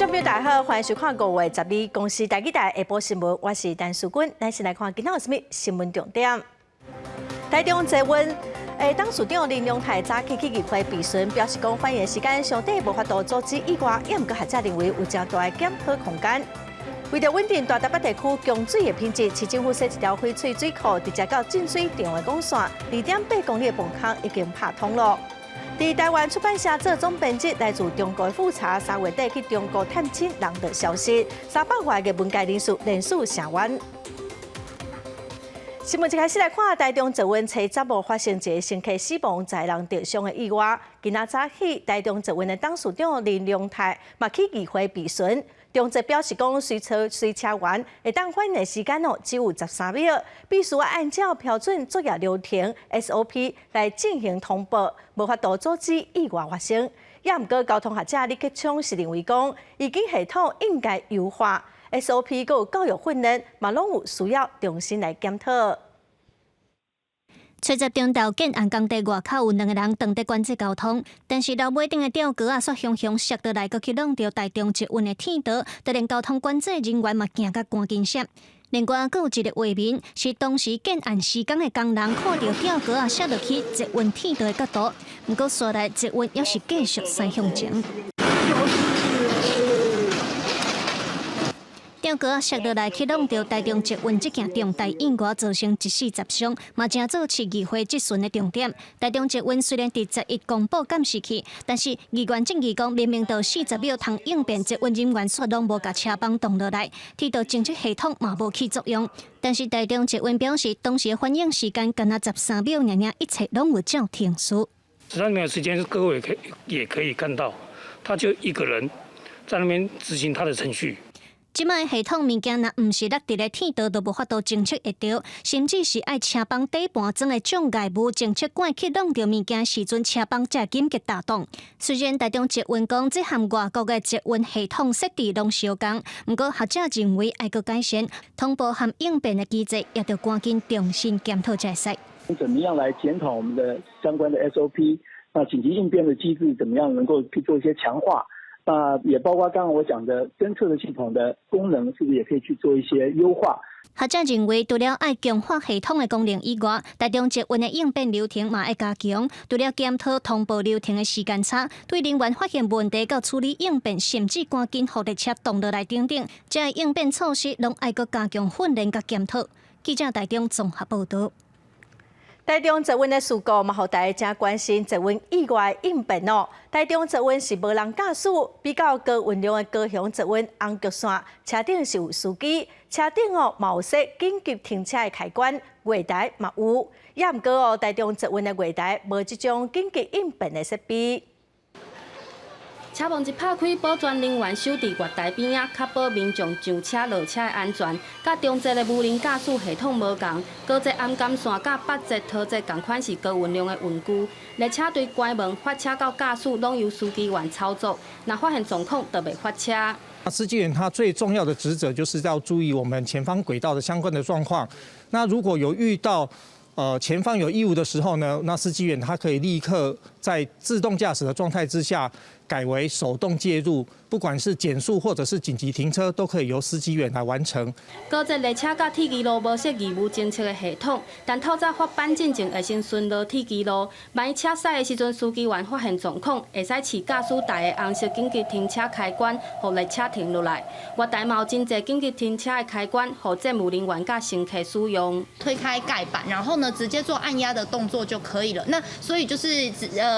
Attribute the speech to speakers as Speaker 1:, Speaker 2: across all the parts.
Speaker 1: 眾朋友大家好，歡迎收看5月12公視台語台下晡新聞，我是陳淑君。咱先來看今仔有啥物新聞重點。台中捷運的董事長林良泰早起去議會備詢，表示講反應時間相對無法度阻止意外，也毋過學者認為有誠大的檢討空間。為著穩定大台北地區供水的品質，市政府設一條翡翠水庫，直接到淨水廠的管線，2.8公里的泵腔已經拍通了。佇台灣出版社做總編輯，來自中國的富察3月底去中國探親，人就消失，300外个文界人士連署聲援。新聞一開始來看，台中捷運初十號發生一个乘客死亡、載人著傷的意外。今仔早起，台中捷運的董事長林良泰嘛去議會備詢，中捷表示講，隨車隨車員會當反應的時間哦，只有13秒，必須按照標準作業流程 SOP 來進行通報，無法度阻止意外發生。也毋過，交通學者李克聰是認為講，預警系統應該優化。SOP閣有教育訓練，嘛攏有需要重新來檢討。
Speaker 2: 初十中晝建案工地外口有兩個人擋佇管制交通，但是樓尾頂的吊橋仔煞雄雄摔落來，閣去挵著台中捷運的鐵道，就連交通管制人員嘛驚甲趕緊閃。另外，閣有一個畫面是當時建案施工的工人看著吊橋仔摔落去捷運鐵道的角度，毋過紲來捷運猶是繼續駛向前。吊橋摔落來去挵著台中捷運這件重大意外，造成一死十傷，嘛成做市議會質詢的重點。台中捷運雖然佇11公布監視器，但是議員質疑講，明明就40秒通應變，捷運人員卻攏無共車幫擋落來，鐵道偵測系統嘛無起作用。但是台中捷運表示，當時的反應時間干焦13秒，爾爾一切攏有照程序。
Speaker 3: 13秒時間，各位也可以看到，他就一個人在那邊執行他的程序。
Speaker 2: 這擺系統物件，若毋是落佇咧鐵道，就無法度偵測會著，甚至是愛車幫底盤裝的障礙物偵測管去挵著物件時陣，車幫才緊急打擋。雖然台中捷運講這和外國的捷運系統設置攏相仝，毋過學者認為愛閣改善，通報和應變的機制，也著趕緊重新檢討才會使。
Speaker 4: 怎麼樣來檢討我們的相關的 SOP？那緊急應變的機制，怎麼樣能夠去做一些強化？那也包括剛剛我講的偵測的系統的功能，是不是也可以去做一些優化？
Speaker 2: 學者認為，除了愛強化系統的功能以外，台中捷運的應變流程嘛愛加強。除了檢討通報流程的時間差，對人員發現問題到處理應變，甚至趕緊予列車擋落來等等，這个應變措施攏愛閣加強訓練佮檢討。記者台中綜合報導。
Speaker 1: 台中捷運的事故嘛，予大家誠關心捷運意外應變哦。台中捷運是無人駕駛，比較高運量的高雄捷運紅橘線，車頂是有司機，車頂哦嘛有設緊急停車的開關，月台嘛有。也毋過哦，台中捷運的月台無這種緊急應變的設備。
Speaker 5: 車門一拍開，保全人員守佇月台邊仔，確保民眾上車落車的安全。佮中捷的無人駕駛系統無仝，高捷頷金線佮北捷、桃捷仝款是高運量的運具。列車對關門、發車到駕駛，攏由司機員操作。若發現狀況，就袂發車。
Speaker 6: 司機員他最重要的職責就是要注意我們前方軌道的相關的狀況。那如果有遇到前方有異物的時候呢，那司機員他可以立刻在自動駕駛的狀態之下，改為手動介入，不管是減速或者是緊急停車，都可以由司機員來完成。
Speaker 5: 高捷列車佮鐵支路無設異物偵測的系統，但透早發班進前會先巡邏鐵支路，萬一車駛的時陣，司機員發現狀況，會使試駕駛台的紅色緊急停車開關，予列車停落來。月台嘛有真濟緊急停車的開關，予站務人員佮乘客使用。
Speaker 7: 推開蓋板，然後呢，直接做按壓的動作就可以了。那所以就是，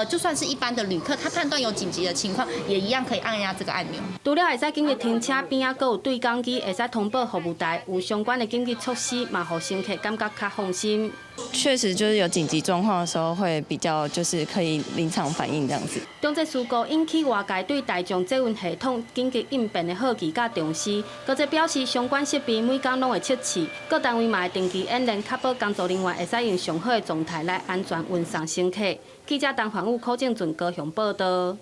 Speaker 7: 就算是一般的旅客，他判斷有緊急的情況，也一樣可以按壓這個按鈕。
Speaker 5: 除了會使緊急停車，邊仔閣有對講機，會使通報服務台，有相關的緊急措施，嘛予乘客感覺較放心。
Speaker 8: 確實，就是有緊急狀況的時候，會比較就是可以臨場反應這樣子。
Speaker 5: 中捷事故引起外界對大眾捷運系統緊急應變的好奇佮重視。高捷表示，相關設備每工攏會測試，各單位嘛會定期演練，確保工作人員會使用上好的狀態來安全運送乘客。記者陳環宇、柯正俊高雄報導。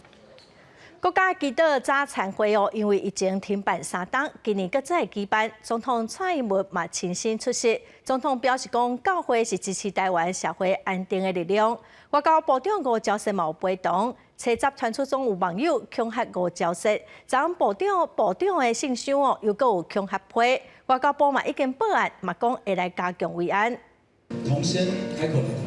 Speaker 1: 國家祈禱早餐會哦，因為疫情停辦3冬，今年閣再舉辦。總統蔡英文嘛親身出席。總統表示講，教會是支持台灣社會安定的力量。外交部長吳釗燮嘛有陪同。初十傳出總有網友恐嚇吳釗燮，昨昏部長的信箱哦，又閣有恐嚇批，外交部嘛已經報案，嘛講會來加強維安。
Speaker 9: 童先開口來。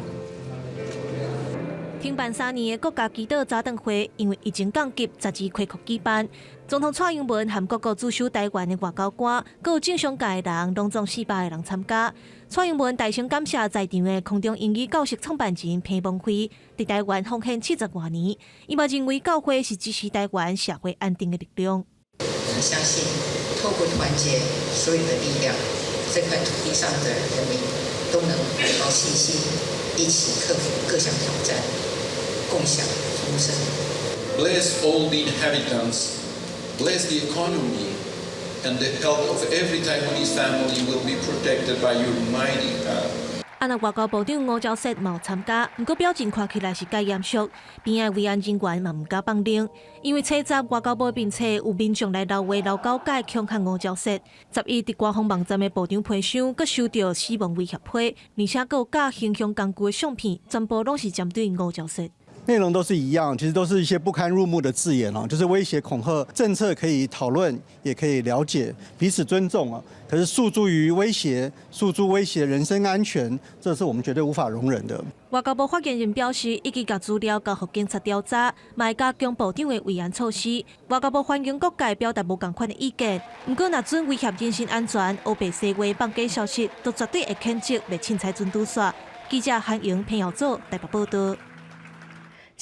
Speaker 10: 停辦3年的國家祈禱早頓會，因為疫情降級，12恢復舉辦。總統蔡英文和各國駐守台灣的外交官，閣有政商界的人，攏總400個人參加。蔡英文大聲感謝在場的空中英語教室創辦人彭蒙惠，佇台灣奉獻70外年。伊嘛認為教會是支持台灣社會安定的力量。
Speaker 11: 我們相信，透過團結所有的力量，這塊土地上的人民都能懷抱信心，一起克服各項挑戰，共享豐盛。
Speaker 12: Bless all the inhabitants, bless the economy, and the health of every Taiwanese family will be protected by your mighty hand.
Speaker 10: 啊，若外交部長吳釗燮嘛有參加，毋過表情看起來是較嚴肅，邊仔維安人員嘛毋敢放冷，因為初十外交部面冊有民眾來留話留狗仔恐嚇吳釗燮，11佇官方網站的部長批箱，閣收著死亡威脅批，而且閣有加形象工具的相片，全部攏是針對吳釗燮。
Speaker 13: 內容都是一樣，其實都是一些不堪入目的字眼哦，就是威脅恐嚇。政策可以討論，也可以了解，彼此尊重啊。可是訴諸於威脅，訴諸威脅人身安全，這是我們絕對無法容忍的。
Speaker 10: 外交部發言人表示，已經共資料交予警察調查，嘛會加強部長的維安措施。外交部歡迎各界表達無仝款的意見，毋過若準威脅人身安全、烏白說話、放假消息，都絕對會譴責，袂凊彩準拄煞。記者韓瑩、彭耀祖台北報道。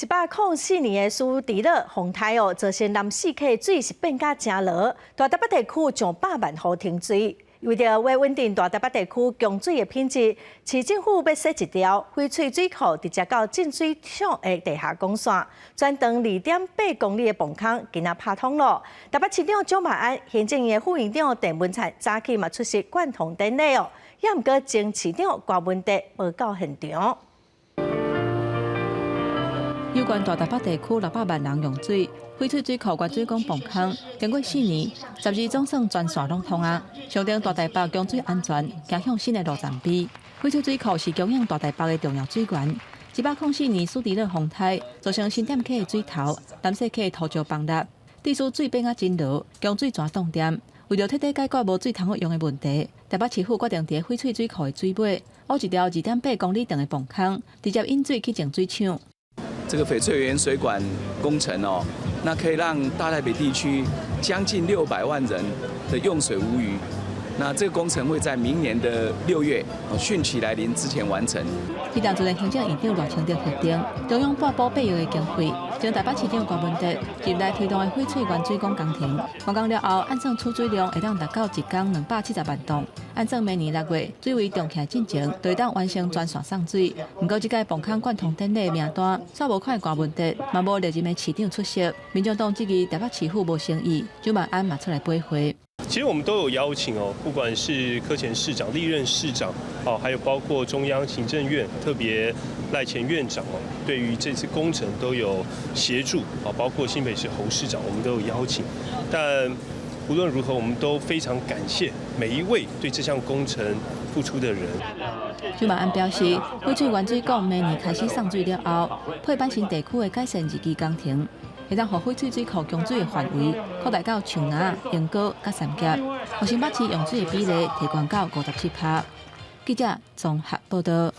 Speaker 1: 104年的蘇迪勒洪災哦，造成南勢溪水是變甲誠濁，大台北地區上百萬戶停水。為著欲穩定大台北地區供水的品質，市政府欲設一條翡翠水庫，直接到淨水廠的地下管線，全長2.8公里的泵孔，今仔拍通囉。台北市長蔣萬安、行政院副院長鄭文燦早起嘛出席貫通典禮哦，也毋過前市長柯文哲無到現場。
Speaker 14: 有關大台北地區600萬人用水，翡翠水庫原水管泵孔，經過4年，12總算全線攏通啊！象徵大台北供水安全，邁向新的路程碑。翡翠水庫是供應大台北的重要水源。104年蘇迪勒洪災造成新店溪的水頭，南勢溪土石崩裂，致使水變甲真濁，供水泉凍電。為著徹底解決無水通好用的問題，台北市府決定佇翡翠水庫的水尾，挖一條2.8公里長的泵孔，直接引水去淨水廠。
Speaker 15: 這個翡翠原水管工程哦，那可以讓大台北地區將近600萬人的用水無虞。那這個工程會在明年的6月汛期來臨之前完成。
Speaker 14: 彼當陣的行政院長賴清德決定，中央撥補8億的經費，將台北市長柯文哲入來推動的翡翠原水管工程完工了後，按算儲水量會當達到一工270萬噸。按算明年6月水位漲起來進前，就會當完成全線送水。毋過，這屆泵孔貫通典禮名單，煞無看柯文哲，嘛無歷任的市長出席。民眾黨質疑台北市府無誠意，蔣萬安嘛出來駁回。
Speaker 16: 其實我們都有邀請哦，不管是柯前市長、歷任市長，哦，還有包括中央行政院，特別賴前院長哦，對於這次工程都有協助啊，包括新北市侯市長，我們都有邀請。但無論如何，我們都非常感謝每一位對這項工程付出的人。
Speaker 14: 蔣萬安表示，翡翠原水管明年開始送水了後，配板新地區的改善二期工程，會當予翡翠水庫供水的範圍擴大到樹林、鶯歌佮三峽，予新北市用水的比例提懸到57%。記者綜合報道。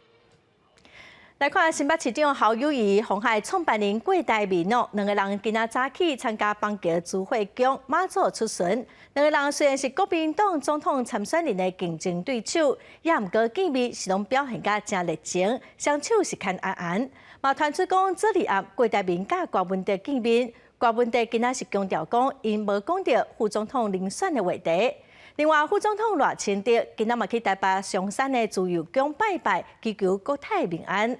Speaker 1: 來看新北市長侯友宜、鴻海創辦人郭台銘哦，兩個人今仔早起參加板橋慈惠宮媽祖出巡。兩個人雖然是國民黨總統參選人的競爭對手，也毋過見面是攏表現甲誠熱情，雙手是牽絢絢。嘛傳出講，昨暗郭台銘佮柯文哲見面，柯文哲今仔是強調講，𪜶無講著副總統人選的話題。另外，副總統賴清德今仔嘛去台北松山的自由宮拜拜，祈求國泰民安。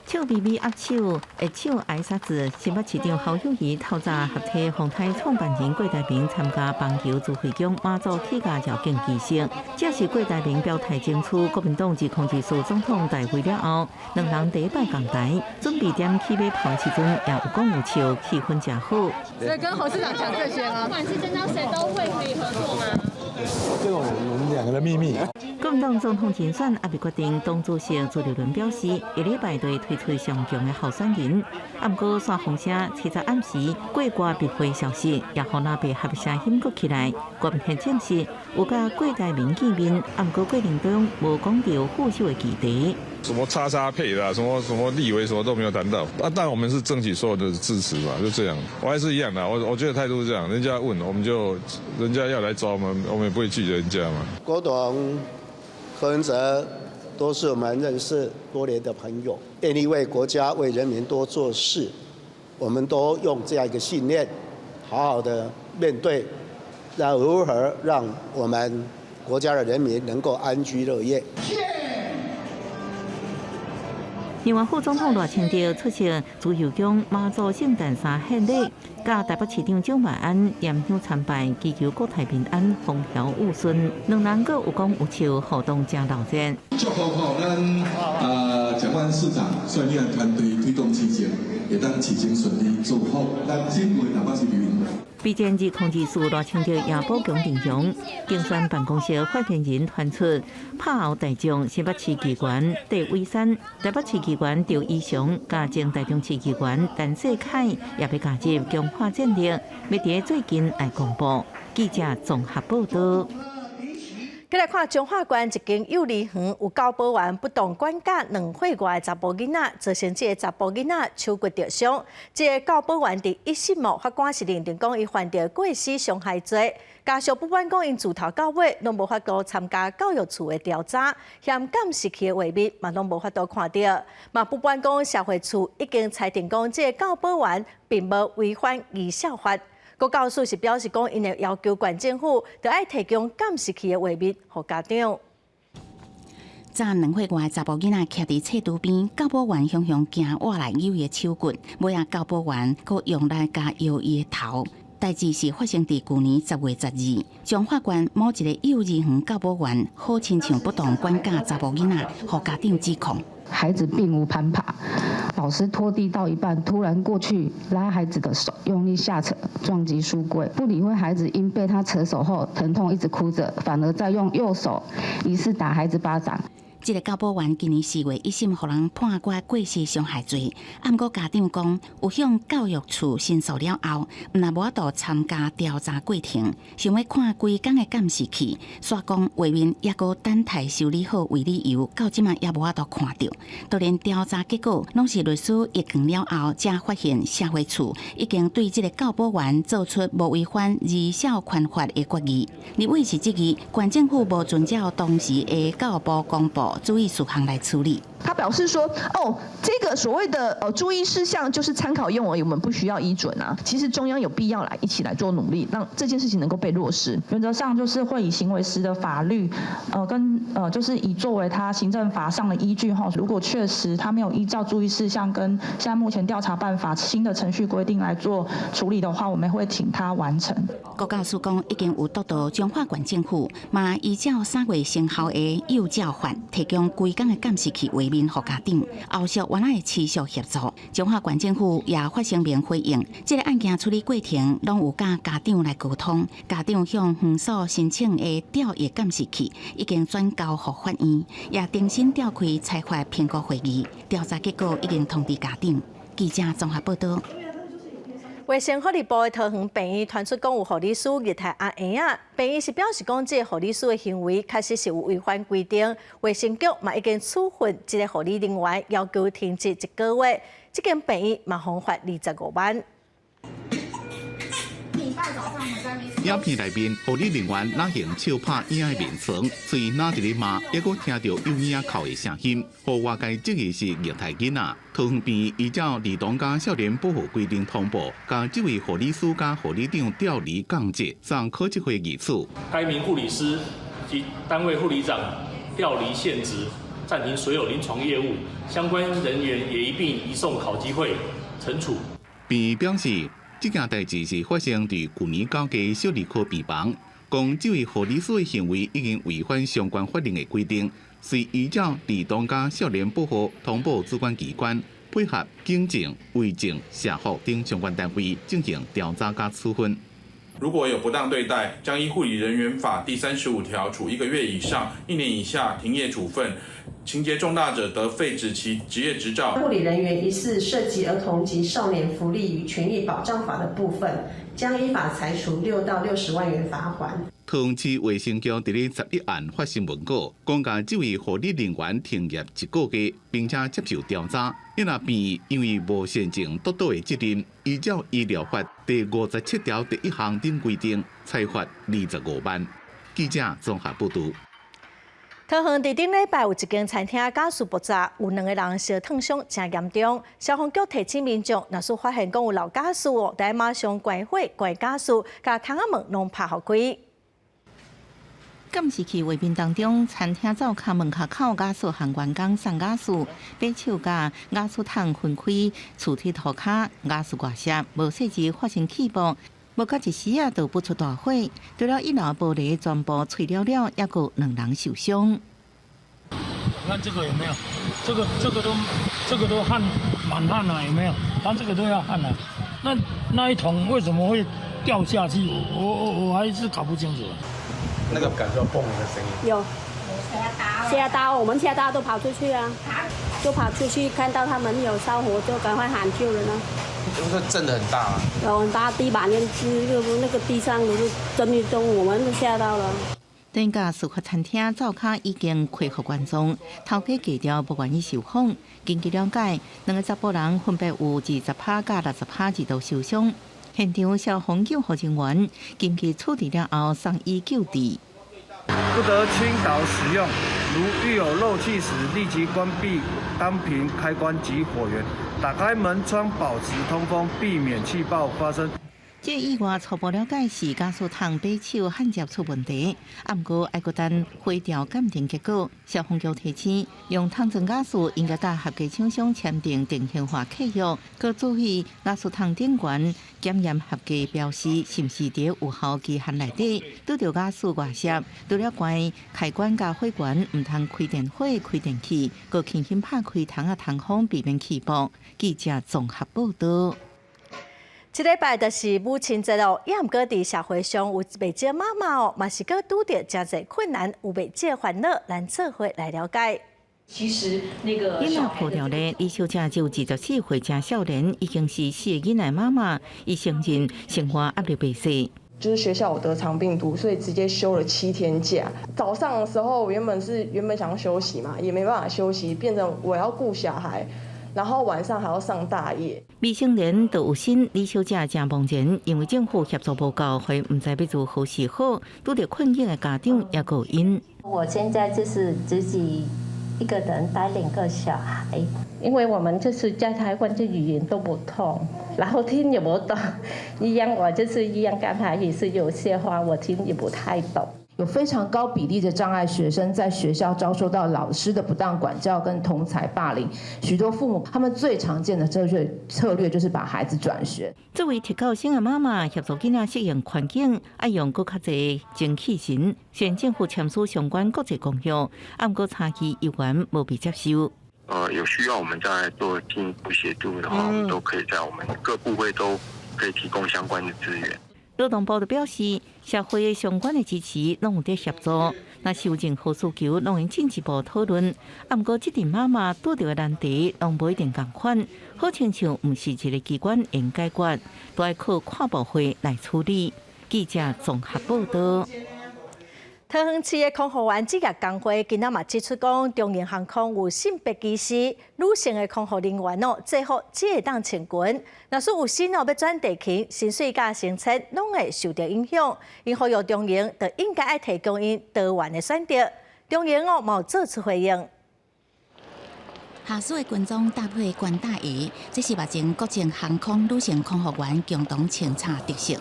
Speaker 17: 笑眯眯握手，握手挨殺子。新北市長侯友宜透早合體鴻海創辦人郭台銘參加板橋慈惠宮媽祖起駕繞境儀式。這是郭台銘表態爭取國民黨2024總統大位了後，兩人第一擺仝台，準備踮起馬炮時陣，也有講有笑，氣氛誠好。
Speaker 18: 所以跟侯市長講這些嗎？不管是徵召誰都會可以合作嗎？
Speaker 19: 這種我們兩個的秘密。
Speaker 17: 國民黨總統競選猶未決定，黨主席朱立倫表示，下禮拜就會推出上強的候選人。啊，毋過山風聲七十暗時過關閉會消息，也予藍白合聲興閣起來。郭台證實有佮郭台銘見面，啊，毋過過程中無講著副手的議題。
Speaker 19: 什麼叉叉配啦，什麼什麼立委，什麼都沒有談到。啊，但我們是爭取所有的支持嘛，就這樣。我還是一樣的，我覺得態度是這樣，人家問我們就，人家要來找我們，我們也不會拒絕人家嘛。
Speaker 20: 郭董、柯文哲都是我們認識多年的朋友，願意為國家、為人民多做事，我們都用這樣一個信念，好好的面對，那如何讓我們國家的人民能夠安居樂業。
Speaker 17: 另外，副總統賴清德出席自由宮媽祖聖誕三獻禮，佮台北市長蔣萬安菸香參拜，祈求國泰民安、風調雨順。兩人閣有講有笑，互動誠熱熱。
Speaker 12: 祝福吼，咱蔣萬安市長率領團隊推動市政，會當市政順利，祝福咱整個台北市民。
Speaker 17: 備戰2024，賴清德也補強陣容，競選辦公室發言人傳出拍後大將新北市議員戴偉山、台北市議員趙怡翔、佮前台中市議員陳世凱也欲加入強化戰力，欲佇最近來公布。記者綜合報導。
Speaker 1: 閣來看彰化縣一間幼兒園有教保員不當管教2歲外的查埔囡仔，造成這个查埔囡仔手骨著傷。這个教保員佇一審哦，法官是認定講伊犯著過失傷害罪。家屬不滿講𪜶自頭到尾攏無法度參加教育處的調查，嫌監視器的畫面嘛攏無法度看著。嘛不滿講社會處已經裁定講這个教保員並無違反兒少法。國教署是表示講，𪜶會要求縣政府著愛提供監視器的畫面予家長。
Speaker 21: 早2歲外查埔囡仔徛佇冊櫥邊，教保員雄雄行倚來扭伊的手骨，尾仔教保員閣用力共搖伊的頭。代誌是發生佇舊年10月12，彰化縣某一个幼兒園教保員好親像不當管教查埔囡仔，予家長指控。
Speaker 22: 孩子並無攀爬，老師拖地到一半，突然過去拉孩子的手，用力下扯，撞擊書櫃，不理會孩子因被他扯手後疼痛一直哭着，反而再用右手疑似打孩子巴掌。
Speaker 21: 這个教保員今年4月一審予人判決過失傷害罪，毋過家長講有向教育處申訴了後，毋但無法度參加調查過程，想欲看規工的監視器，煞講畫面猶閣等待修理好為理由，到這馬猶無法度看著。當然調查結果攏是律師譯完了後，才發現社會處已經對這个教保員做出無違反兒少權法的決議。立委是質疑縣政府無遵照當時的教育部公布注意事項來處理。
Speaker 23: 他表示說：哦，這個所謂的注意事項就是參考用而已，我們不需要依準啊。其實中央有必要來一起來做努力，讓這件事情能夠被落實。
Speaker 24: 原則上就是會以行為時的法律，跟就是以作為他行政法上的依據哈。如果確實他沒有依照注意事項跟現在目前調查辦法新的程序規定來做處理的話，我們會請他完成。
Speaker 21: 國教署講已經有督導彰化縣政府，嘛依照3月生效的幼教法，提供規工的監視器畫面予家長，後續原來會持續協助。彰化縣政府也發聲明回應，這个案件處理過程攏有佮家長來溝通，家長向園所申請的調閱監視器已經轉交予法院，也重新召開裁罰評估會議，調查結果已經通知家長。記者綜合報導。
Speaker 1: 衛生福利部的桃園病院傳出講有護理師虐待阿嬰仔，病院是表示講這个護理師的行為確實是有違反規定，衛生局嘛已經處分這个護理人員，要求停職一個月。這間病院嘛，予罰25萬。
Speaker 25: 影片內面，護理人員拿用手拍嬰仔面床，喙若佇咧罵，猶閣聽著有嬰仔哭的聲音，予外界質疑是虐待囡仔。桃園病院依照兒童佮少年保護規定通報，共這位護理師佮護理長調離降職，送考績會議處。
Speaker 26: 該名護理師及單位護理長調離現職，暫停所有臨床業務，相關人員也一併移送考紀會懲處。
Speaker 25: 病院表示，這件代誌是發生佇舊年9月小兒科病房，講這位護理師的行為已經違反相關法令的規定，遂依照兒童佮少年保護通報主管機關，配合警政、衛政、社福等相關單位進行調查佮處分。
Speaker 2: 如果有不當對待，將依護理人員法第35條處1個月以上1年以下停業處分，情節重大者得廢止其執業執照。
Speaker 3: 護理人員疑似涉及兒童及少年福利與權益保障法的部分，將依法裁處6到60萬元罰款。
Speaker 25: 桃園市衛生局佇咧11暗發新聞稿，講共這位護理人員停業一個月，並且接受調查。伊若病因為無善盡督導的責任，依照醫療法第57條第1項等規定，裁罰25萬。記者綜合報導。
Speaker 1: 桃園佇頂禮拜有一間餐廳瓦斯爆炸，有兩個人燒燙傷誠嚴重。消防局提醒民眾，若是發現講有漏瓦斯哦，著愛馬上關火、關瓦斯，共窗仔門攏拍予開。
Speaker 17: 監視器畫面當中，餐廳灶跤門口瓦斯行員工送瓦斯，把手佮瓦斯桶分開，厝佇塗跤，瓦斯外泄，無細緻發生氣爆，無到一時仔就噴出大火，除了一樓玻璃全部碎了了，猶閣兩人受傷。
Speaker 4: 你看這個有沒有？這個都焊滿焊了，有沒有？它這個都要焊了。那一桶為什麼會掉下去？我還是搞不清楚。
Speaker 6: 那個感受到嘣的聲音。
Speaker 7: 有，嚇到，我們嚇到都跑出去啊，就跑出去看到他們有燒火，就趕快喊救人啊。
Speaker 6: 有說震得很大啊？
Speaker 7: 有很大，地板連那個地上都是震一動，我們都嚇到了。
Speaker 17: 店家事發餐廳灶跤已經恢復原狀，頭家低調無願意受訪。根據了解，兩個查埔人分別有20趴佮60趴二度受傷。現場消防救護人員緊急處置了後送醫救治。
Speaker 8: 不得傾倒使用，如遇有漏氣時，立即關閉當瓶開關及火源，打開門窗保持通風，避免氣爆發生。
Speaker 17: 這意外初步了解是瓦斯桶把手焊接出問題，毋過愛閣等火調鑑定結果。消防局提醒，用桶裝瓦斯應該佮合格廠商簽訂定型化契約，閣注意瓦斯桶頂懸檢驗合格標示是毋是佇有效期限內底。拄著瓦斯外泄，除了關開關佮火源，毋通開電火、開電器，閣輕輕拍開窗仔通風，避免氣爆。記者綜合報導。
Speaker 1: 這禮拜就是母親節咯，也毋過佇社會上有袂少媽媽哦，嘛是閣拄著誠濟困難，有袂少煩惱，咱做伙來了解。
Speaker 17: 其實那個囡仔抱著咧，李小姐只有24歲，誠少年，已經是四個囡仔媽媽。伊承認生活壓力袂細。
Speaker 27: 就是學校有得腸病毒，所以直接休了7天假。早上的時候原本想要休息嘛，也沒辦法休息，變成我要顧小孩。然後晚上還要上大夜。
Speaker 17: 未成年就有身，李小姐誠茫然，因為政府協助無夠，予伊毋知欲如何是好，拄著困境的家長也閣有𪜶。
Speaker 28: 我現在就是自己一個人帶兩個小孩，因為我們就是在台灣，這語言都不通，然後聽也不懂，一樣我就是一樣，剛才也是有些話我聽也不太懂。
Speaker 23: 有非常高比例的障礙學生在學校遭受到老師的不當管教跟同儕霸凌，許多父母他們最常見的策略就是把孩子轉學。
Speaker 17: 作為特教生的媽媽，協助囡仔適應環境，愛用閣較濟精氣神。雖然政府簽署相關國際公約，毋過差異猶原無被接受。
Speaker 29: 有需要我們再做進一步協助的話，我們都可以在我們各部會都可以提供相關的資源。
Speaker 17: 勞動部就表示，社會相關的支持攏有佇協助，若是有任何需求，攏會進一步討論。啊，毋過這陣媽媽拄著的難題，攏無一定仝款，好親像毋是一個機關會解決，都愛靠跨部會來處理。記者綜合報導。
Speaker 1: 桃園市的空服員職業工會今仔嘛指出講，長榮航空有性別歧視，女性的空服人員哦，制服只會當穿裙，若是有身哦欲轉地勤，薪水佮升遷攏會受著影響。𪜶呼籲長榮就應該愛提供𪜶多元的選擇。長榮哦，嘛有做出回應。
Speaker 21: 下水的軍裝搭配軍大衣，這是目前國際航空女性空服員共同穿插特色。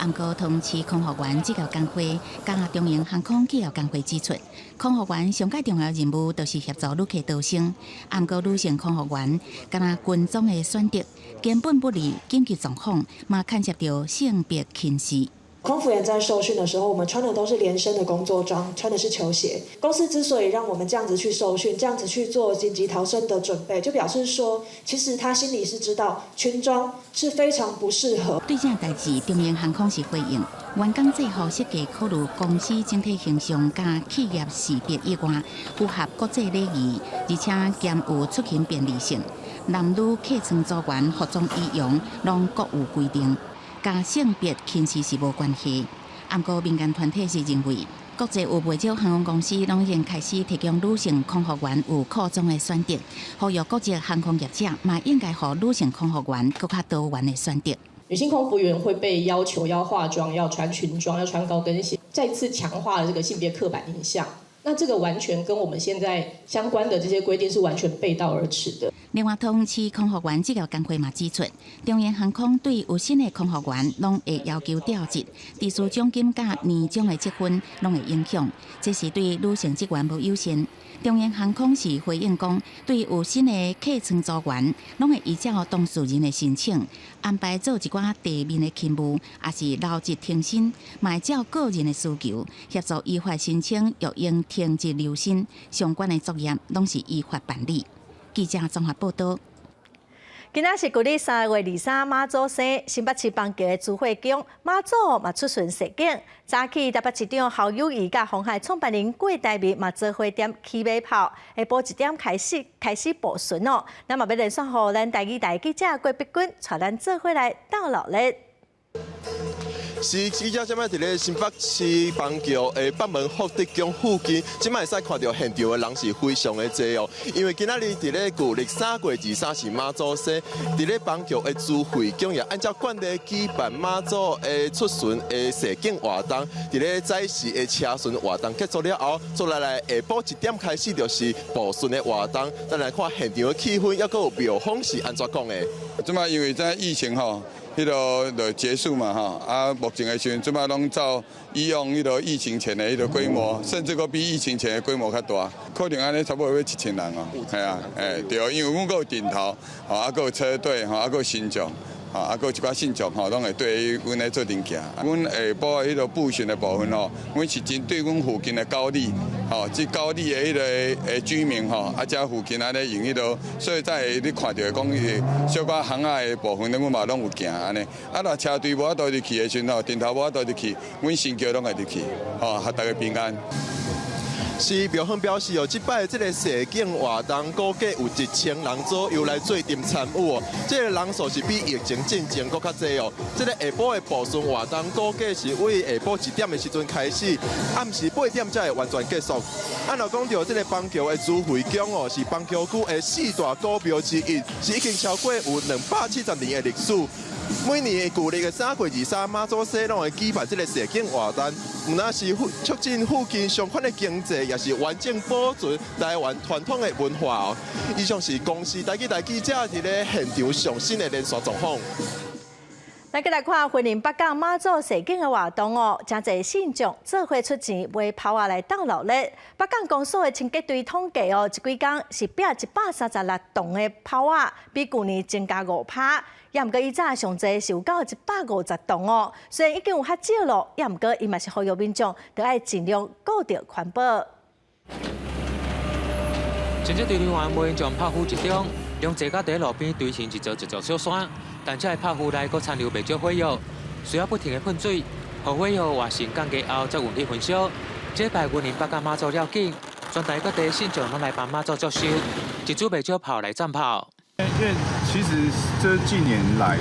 Speaker 21: 毋過，桃園市空服員職業工會佮長榮航空企業工會指出，空服員上蓋重要任務就是協助旅客逃生。毋過，女性空服員敢若軍裝的選擇根本不利緊急狀況，嘛牽涉著性別歧視。
Speaker 5: 空服員在受訓的時候，我們穿的都是連身的工作裝，穿的是球鞋。公司之所以讓我們這樣子去受訓，這樣子去做緊急逃生的準備，就表示說，其實他心裡是知道裙裝是非常不適合。
Speaker 21: 對這代誌，長榮航空是回應，員工制服設計考慮公司整體形象佮企業識別以外，符合國際禮儀，而且兼有出行便利性。男女客艙組員服裝儀容攏各有規定。佮性別歧視是無關係，毋過民間團體是認為，國際有袂少航空公司攏已經開始提供女性空服員有褲裝的選擇，呼籲國際航空業者嘛應該予女性空服員閣較多元的選擇。
Speaker 9: 女性空服員會被要求要化妝、要穿裙裝、要穿高跟鞋，再次強化了這個性別刻板印象。那這個完全跟我們現在相關的這些規定是完全背道而馳的。
Speaker 21: 另外，桃園市空服員職業工會嘛指出，長榮航空對有新的空服員攏會要求調職，支付獎金佮年終的積分攏會影響，這是對女性職員無友善。長榮航空是回應講，對有新的客艙組員，攏會依照當事人的申請安排做一寡地面的勤務，抑是留職停薪，嘛會照個人的需求協助依法申請，育嬰停職留薪，相關的作業攏是依法辦理。記者綜合報道。
Speaker 1: 今仔是舊曆3月23，媽祖生，新北市枋橋的慈惠宮媽祖嘛出巡示警。早起台北市長侯友宜佮鴻海創辦人郭台銘嘛做伙踮騎馬炮，下晡1點開始步巡哦。咱嘛欲連線予咱台語台記者郭碧君，帶咱做伙來鬥熱鬧。
Speaker 10: 是記者這擺佇咧新北市枋橋的北門福德宮附近，這擺會使看著現場的人是非常的濟哦。因為今仔日佇咧舊曆3月23是媽祖生，佇咧枋橋的慈惠宮也按照慣例舉辦媽祖的出巡的示警活動。佇咧早時的車巡活動結束了後，接落來下晡1點開始就是步巡的活動。咱來看現場的氣氛，猶閣有廟方是按怎講的。
Speaker 11: 這擺因為這疫情吼。彼個就結束嘛吼，啊，目前的時陣，這擺攏照以往彼個疫情前的彼個規模，甚至閣比疫情前的規模較大，可能按呢差不多欲1000人哦，係啊，欸，對，因為阮閣有陣頭，吼，啊，閣有車隊，吼，啊，閣有神將，吼，啊，閣有一寡信眾，吼，攏會綴阮咧做陣行。阮下晡的彼個步巡的部分吼，阮是針對阮附近的九里，吼，這九里的彼個的居民吼，啊，遮附近按呢用彼個，所以才會你看著講伊小可巷仔的部分，阮嘛攏有行按呢。啊，若車隊無法度入去的時陣吼，陣頭無法度入去，阮神轎攏會入去，吼，予大家平安。
Speaker 10: 是廟方表示哦，這擺這个示警活動估計有1000人左右來做陣參與哦。這个人數是比疫情進前閣較濟哦。這个下晡的步巡活動估計是為下晡1點的時陣開始，暗時8點才會完全結束。按若講著這个枋橋的慈惠宮哦，是枋橋區的四大古廟之一，是已經超過有270年的歷史。每年舊曆的3月23，媽祖生攏會舉辦這个示警活動，毋但是促進附近相關的經濟，也是完整保存台灣傳統的文化哦。以上是公視台語台記者佇咧現場上新的連線狀況。
Speaker 1: 咱閣來看雲林北港媽祖示警的活動哦，誠濟信眾做伙出錢買炮仔來鬥熱鬧。北港公所的清潔隊統計哦，這幾工是拚136棟的炮仔，比舊年增加5%。也毋過以早上濟是有到150棟哦。雖然已經有較少咯，也毋過伊嘛是呼籲民眾，著愛盡量顧著環保。
Speaker 13: 清潔隊人員無閒將炮灰集中，將坐甲佇路邊堆成一座一座小山，但這个炮灰內閣殘留袂少火藥，需要不停的噴水，予火藥活性降低後，才運去焚燒。這擺雲林北港媽祖繞境，全台各地信眾攏來幫媽祖祝壽，一組袂少炮來讚炮。
Speaker 14: 因為其實這近年來，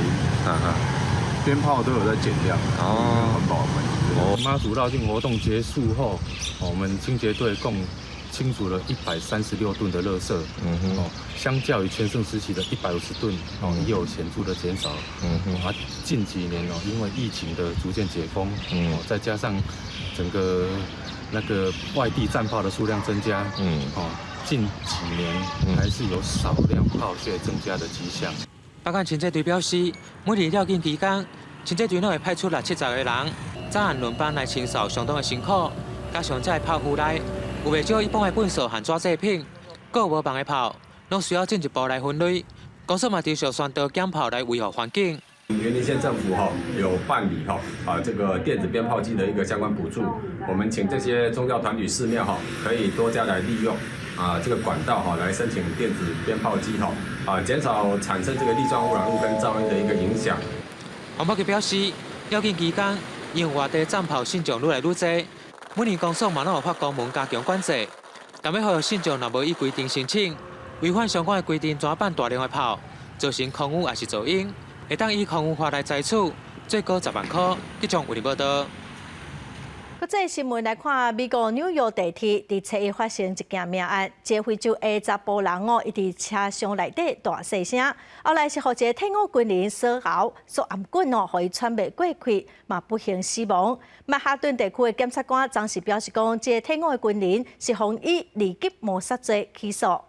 Speaker 14: 鞭炮都有在減量，哦，環保的關係。
Speaker 15: 媽祖繞境活動結束後，我們清潔隊共清除了136噸的垃圾，哦，相較於全盛時期的150噸，哦，也有顯著的減少。啊，近幾年哦，因為疫情的逐漸解封，哦，再加上整個那個外地戰炮的數量增加，哦，近幾年還是有少量炮屑增加的跡象。
Speaker 13: 北港清潔隊表示，每年繞境期間，清潔隊攏會派出六七十個人，早晚輪班來清掃，相當的辛苦。加上這个炮灰內有袂少一般的糞埽和紙製品，閣有無放的炮，攏需要進一步來分類。公所嘛持續宣導減炮來維護環境。
Speaker 2: 雲林縣政府哈有辦理哈啊這個電子鞭炮機的一個相關補助，我們請這些宗教團體寺廟哈可以多加來利用啊這個管道哈來申請電子鞭炮機哈啊減少產生這個粒狀污染物跟噪音的一個影響。
Speaker 13: 環保局表示，宵禁期間因為外地放炮信眾愈來愈濟，每年公所嘛攏有發公文加強管制，但欲呼籲信眾若無依規定申請，違反相關的規定，怎辦大量的炮，造成空污抑是噪音，會當依空污法來裁處，最高10萬箍。記者為你報道。
Speaker 1: 國際新聞來看，美國紐約地鐵佇初一發生一件命案，一個非洲裔查埔人哦，伊佇車廂內底大細聲，後來是予一个退伍軍人鎖喉、鎖頷頸哦，予伊喘袂過氣，嘛不幸死亡。曼哈頓地區的檢察官當時表示講，這个退伍的軍人是予以二級謀殺罪起訴。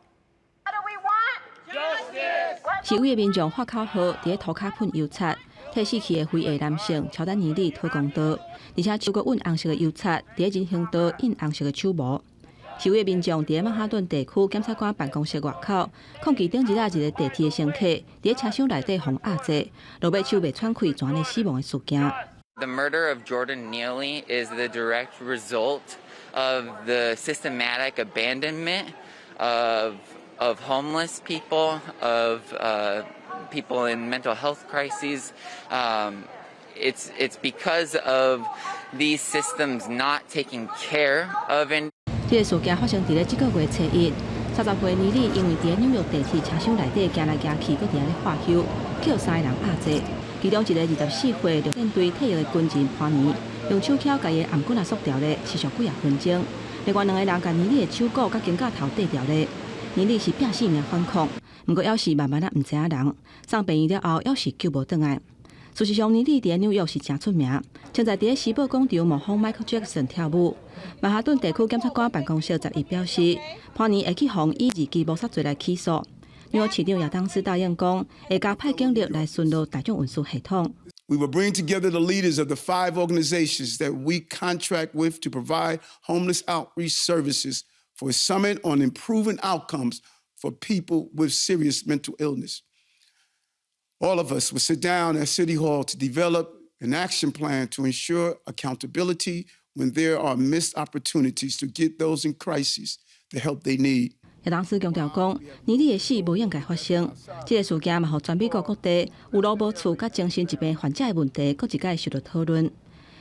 Speaker 12: 示威的民眾喊口號，佇咧塗跤噴油漆，替死去的非裔男性喬丹尼利討公道，而且手閣抡紅色的油漆，佇咧人行道印紅色的手模。示威的民眾佇咧曼哈頓地區檢察官辦公室外口，抗議頂日仔一个地鐵的乘客佇咧車廂內底予壓制，落尾手袂喘氣，就按呢死亡的事件。
Speaker 16: The murder of Jordan Neely is the direct result of the systematic abandonment of homeless people, of people in mental health crises. It's because of these systems not taking care of.
Speaker 12: 這个事件發生佇咧這个月初一，30歲尼利因為佇咧紐約地鐵車廂內底行來行去，閣佇遐咧喝休，予三个人壓制。其中一个24歲陸戰隊退役的軍人潘尼，用手鉤共伊的頷頸仔鎖牢咧，持續幾仔分鐘。另外兩个人共尼利的手股佮肩胛頭綴牢咧。尼利是拼性命反抗，毋過猶是慢慢仔毋知影人，送病院了後，猶是救無轉來。事實上，尼利佇咧紐約是誠出名，曾在佇咧時報廣場模仿邁克傑克遜跳舞。曼哈頓地區檢察官辦公室11表示，潘尼會去予以二級謀殺罪來起訴。紐約市長亞當斯答應講，會加派警力來巡邏大眾運輸系統。
Speaker 18: We will bring together the leaders of the five organizations that we contract with to provide homeless outreach services for a summit on improving outcomes for people with serious mental illness. All of us will sit down at City Hall to develop an action plan to ensure accountability when there are missed opportunities to get those in crisis the help they need.
Speaker 12: 亞當斯強調講，尼利的死無應該發生。這个事件嘛，予全美國各地有路無厝佮精神疾病患者的問題，閣一擺受到討論。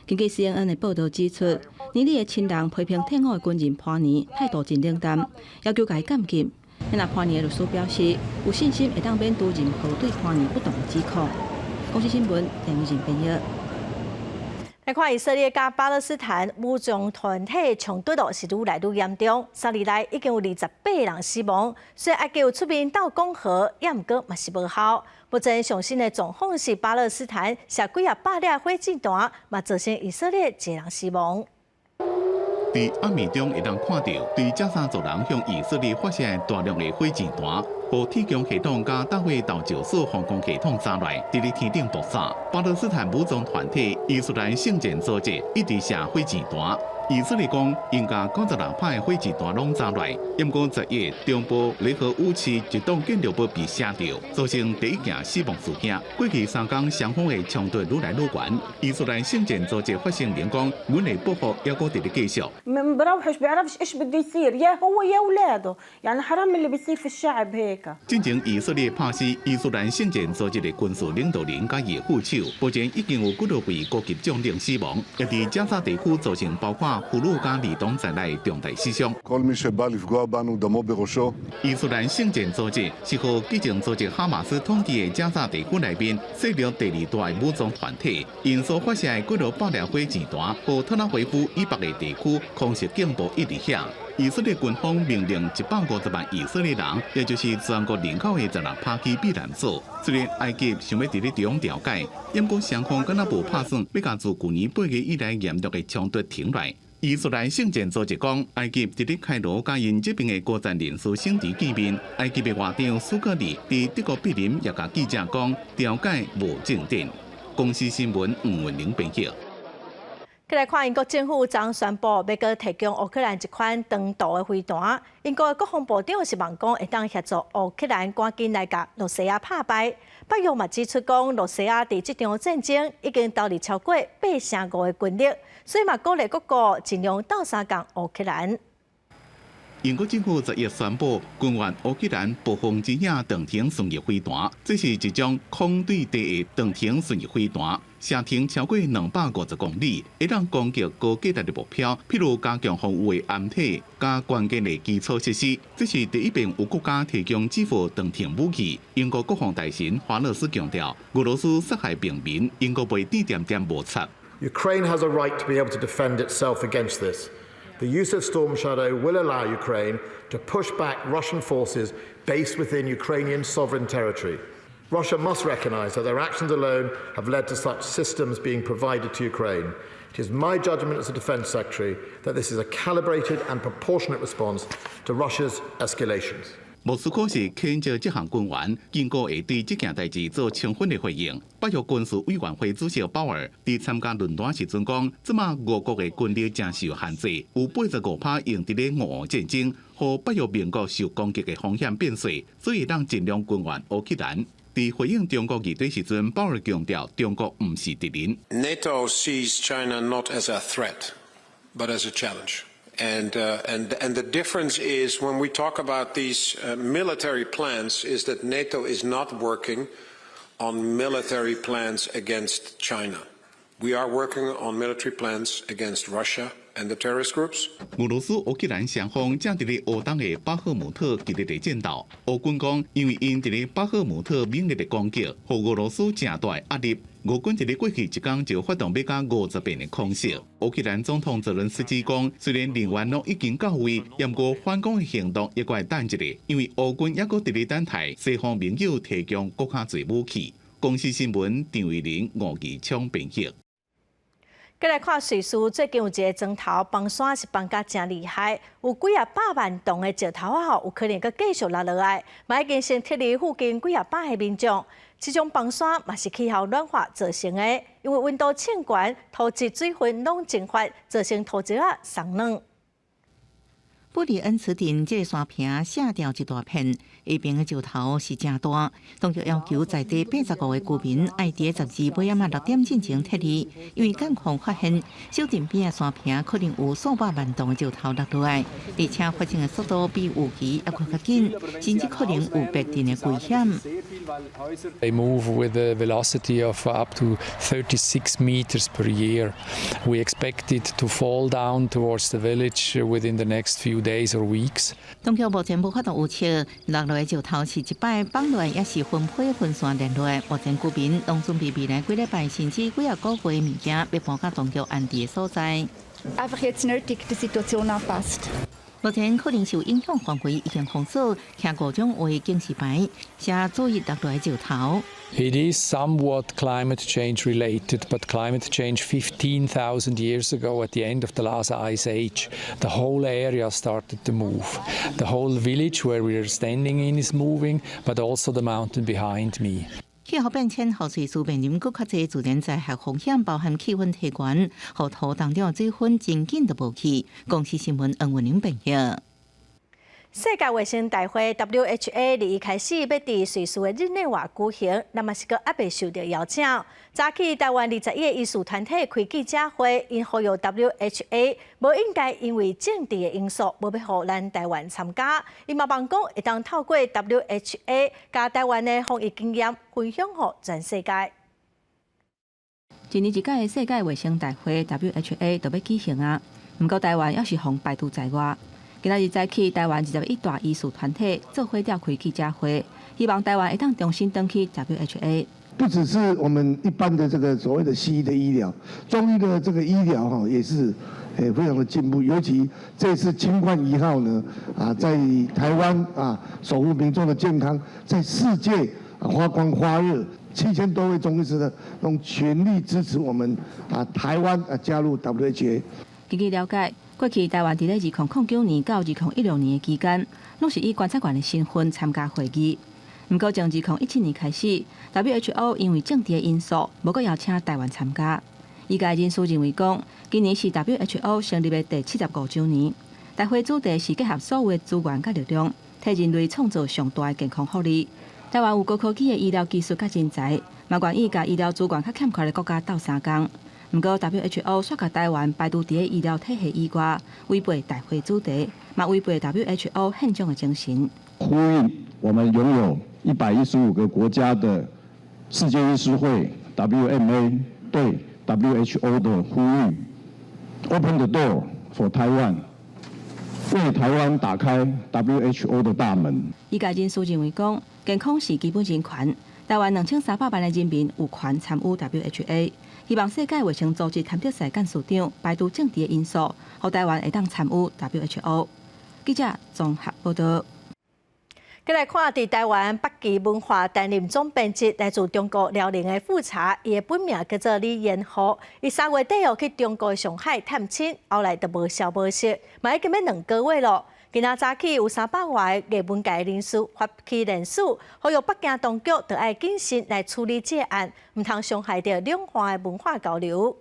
Speaker 12: 根據 CNN 的報導指出，尼利的親人批評退伍的軍人潘尼態度真冷淡，要求共伊監禁。那潘尼的律師表示，有信心會當免除任何對潘尼不當的指控。公視新聞梁玉仁編譯。
Speaker 1: 來看以色列佮巴勒斯坦武裝團體衝突哦，是愈來愈嚴重。3日來已經有28人死亡。雖然埃及有出面鬥講和，也毋過嘛是無效。目前上新的狀況是巴勒斯坦射幾仔百粒火箭彈，嘛造成以色列一个人死亡。
Speaker 25: 佇暗暝中會當看著，對加沙走廊向以色列發射大量的火箭彈，予鐵穹系統佮大衛投石索防空系統炸來，佇咧天頂爆炸。巴勒斯坦武裝團體伊斯蘭聖戰組織一直射火箭彈。以色列講，𪜶共96拍的火箭彈攏炸來，毋過11中部雷河烏市一棟建築物被射著，造成第一件死亡事件。過去3工雙方的衝突愈來愈懸。伊斯蘭聖戰組織發聲明講，阮的報復猶閣佇咧繼續。
Speaker 19: بروحش بيعرفش ايش بده يصير يا هو يا اولاده، يعني حرام اللي بيصير في الشعب هيك。
Speaker 25: 進前以色列拍死伊斯蘭聖戰組織的軍事領導人佮伊的副手，目前已經有幾多位高級將領死亡，也佇加沙地區造成包括婦女佮兒童在內重大死傷。伊斯蘭聖戰組織是予激進組織哈馬斯統治的加沙地區內面勢力第二大的武裝團體，𪜶所發射的幾落百粒火箭彈，予特拉維夫以北的地區空襲警報一直響。以色列軍方命令150萬以色列人，也就是全國人口的16%去避難所。雖然埃及想欲佇咧中調解，毋過雙方敢若無拍算欲共自舊年8月以來嚴重的衝突停落來。伊斯蘭聖戰組織講，埃及佇咧開羅佮𪜶這邊的高層人士升級見面。埃及的外長蘇格里佇德國柏林也共記者講，調解無進展。公視新聞吳文玲編譯。
Speaker 1: 來看英國政府昨宣布，欲閣提供烏克蘭一款長途的飛彈。英國的國防部長是望講會當協助烏克蘭趕緊來共羅西亞拍敗。北約嘛指出講，羅西亞佇這場戰爭已經投入超過8成5的軍力，所以嘛鼓勵各國盡量鬥相共烏克蘭。
Speaker 25: 英國政府十一宣布，軍援烏克蘭暴風之影長程巡弋飛彈，這是一種空對地的長程巡弋飛彈，射程超過250公里，會當攻擊高價值的目標，譬如加強防禦的掩體佮關鍵的基礎設施。這是第一遍有國家提供這款長程武器。英國國防大臣華勒斯強調，俄羅斯殺害平民，英國袂恬恬無插。
Speaker 3: Ukraine has a right to be able to defend itself against this. The use of Storm Shadow will allow Ukraine to push back Russian forces based within Ukrainian sovereign territory. Russia must recognize that their actions alone have led to such systems being provided to Ukraine. It is my judgment as a Defence Secretary that this is a calibrated and proportionate response to Russia's escalations.
Speaker 25: 莫斯科是譴責這項軍援，警告會對這件代誌做充分的回應。北約軍事委員會主席鮑爾佇參加論壇時陣講，這馬俄國的軍力誠受限制，有85趴用佇咧俄烏戰爭，予北約盟國受攻擊的風險變細，所以當盡量軍援烏克蘭。佇回應中國議題時陣，鮑爾強調，中國毋是敵人。
Speaker 4: NATO sees China not as a threat, but as a challenge. And the difference is when we talk about these military plans is that NATO is not working on military plans against China. We are working on military plans against Russia and the terrorist groups.
Speaker 25: 俄羅斯烏克蘭雙方正佇咧烏東的巴赫姆特激烈的戰鬥。烏軍講，因為𪜶佇咧巴赫姆特猛烈的攻擊，予俄羅斯誠大的壓力。俄軍佇咧過去一工就發動欲加50遍的空襲。烏克蘭總統澤倫斯基講，雖然人員攏已經到位，毋過反攻的行動猶閣愛等一下，因為烏軍猶閣佇咧等待西方盟友提供閣較濟武器。公視新聞張偉林、吳義聰編譯。
Speaker 1: 過來看瑞士最近有一个磚頭崩山是崩甲誠厲害，有幾仔百萬噸的石頭仔吼，有可能閣繼續落落來，嘛已經先撤離附近幾仔百个民眾。這種崩山嘛是氣候暖化造成的，因為溫度升懸，土質水分攏蒸發，造成土質仔鬆軟。
Speaker 17: 布里恩茨鎮這个山坪卸掉一大片，下邊的石頭是誠大。當局要求在地85个居民愛佇12尾仔6點進前撤離，因為監控發現小鎮邊的山坪可能有數百萬噸的石頭落落來，而且發生的速度比預期猶閣較緊，甚至可能有迫震的危險。
Speaker 6: They move with a velocity of up to 36 meters per year. We expect it to fall down towards the village within the next few days or weeks.
Speaker 17: 當局目前無法度預測落落的石頭是一擺崩落來，抑是分批分散連落。目前居民攏準備未來幾禮拜甚至幾仔個月的物件，欲搬到當局安置的所在。
Speaker 7: Einfach jetzt nötig, der Situation anpasst.
Speaker 17: 目前可能受影響範圍已經封鎖，徛五種畫警示牌，寫注意落來石頭。
Speaker 6: It is somewhat climate change related, but climate change 15,000 years ago at the end of the last ice age, the whole area started to move. The whole village where we are standing in is moving, but also the mountain behind me.
Speaker 17: 氣候變遷予瑞士面臨閣較濟自然災害風險，包含氣溫提懸，予土當中的水分真緊就無去。公視新聞黃文玲編譯。
Speaker 1: 世界衛生大會 WHA 二一開始欲佇瑞士的日內瓦舉行，咱嘛是閣猶未受著邀請。早起台灣21個醫師團體開記者會，𪜶呼籲 WHA 無應該因為政治的因素，無欲予咱台灣參加。伊嘛望講會當透過 WHA 共台灣的防疫經驗分享予全世界。
Speaker 12: 一年一屆的世界衛生大會 WHA 就欲舉行啊，毋過台灣猶是予排除在外。今仔日早起，台灣21大醫師團體做伙召開記者會，希望台灣會當重新轉去 WHA。
Speaker 8: 不只是我們一般的這個所謂的西醫的醫療，中醫的這個醫療哈也是非常的進步。尤其這次清冠一號呢，啊，在台灣啊守護民眾的健康，在世界發光發熱，7000多位中醫師呢，攏全力支持我們啊台灣啊加入 WHA。
Speaker 12: 根據了解，過去台灣佇咧2009年到2016年的期間，攏是以觀察員的身份參加會議。毋過從2017年開始，WHO 因為政治的因素，無閣邀請台灣參加。醫界人士認為講，今年是 WHO 成立的第75週年，大會主題是結合所有的資源佮力量，替人類創造上大的健康福利。台灣有高科技的醫療技術佮人才，嘛願意共醫療資源較欠缺的國家鬥相共。毋過 WHO 煞共台灣排除佇咧醫療體系以外，違背大會主題，嘛違背 WHO 憲章的精神。
Speaker 5: 呼應我們擁有115個國家的世界醫師會 WMA 對 WHO 的呼籲，Open the door for Taiwan，為台灣打開 WHO 的大門。
Speaker 12: 醫界人士認為講，健康是基本人權，台灣2300萬的人民有權參與 WHA，希望世界衛生組織譚德塞幹事長排除政治的因素，予台灣會當參與 WHO。記者綜合報道。
Speaker 1: 繼來看，佇臺灣北基文化擔任總編輯，來自中國遼寧的富察，伊的本名叫做李延和。伊3月底哦去中國上海探親，後來就無消無息，嘛已經欲2個月囉。今仔早起有300外個藝文界人士發起聯署，呼籲北京當局著愛謹慎來處理這個案，毋通傷害著兩岸的文化交流。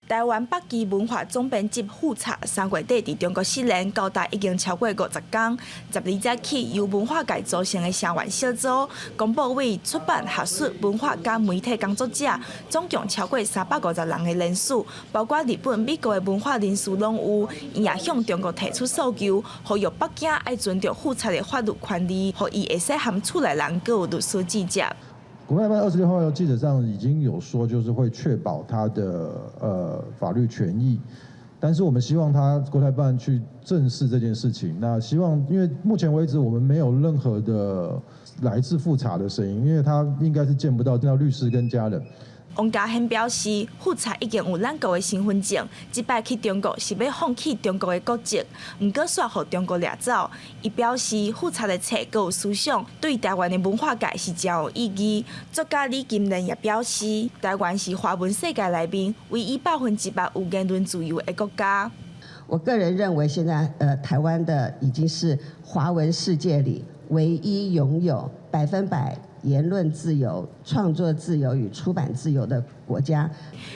Speaker 20: 台灣北基文化總編輯富察3月底佇中國失聯，到今已經超過50工。12早起，由文化界組成的聲援小組，公布為出版、學術、文化佮媒體工作者，總共超過350人的聯署，包括日本、美國的文化人士攏有。𪜶也向中國提出訴求，呼籲北京愛尊重富察的法律權利，予伊會使和厝內人閣有律師接觸。
Speaker 22: 國泰辦26號記者上已經有說，就是會確保他的法律權益，但是我們希望他國台辦去正視這件事情。那希望，因為目前為止我們沒有任何的來自富察的聲音，因為他應該是見不到見到律師跟家人。
Speaker 20: 王嘉軒表示，富察已經有咱國的身份證，這擺去中國是欲放棄中國的國籍，毋過煞予中國掠走。伊表示，富察的冊閣有思想，對台灣的文化界是誠有意義。作家李金蓮也表示，台灣是華文世界內面唯一100%有言論自由的國家。
Speaker 23: 我個人認為，現在台灣的已經是華文世界裡唯一擁有100%言論自由、創作自由與出版自由的國家。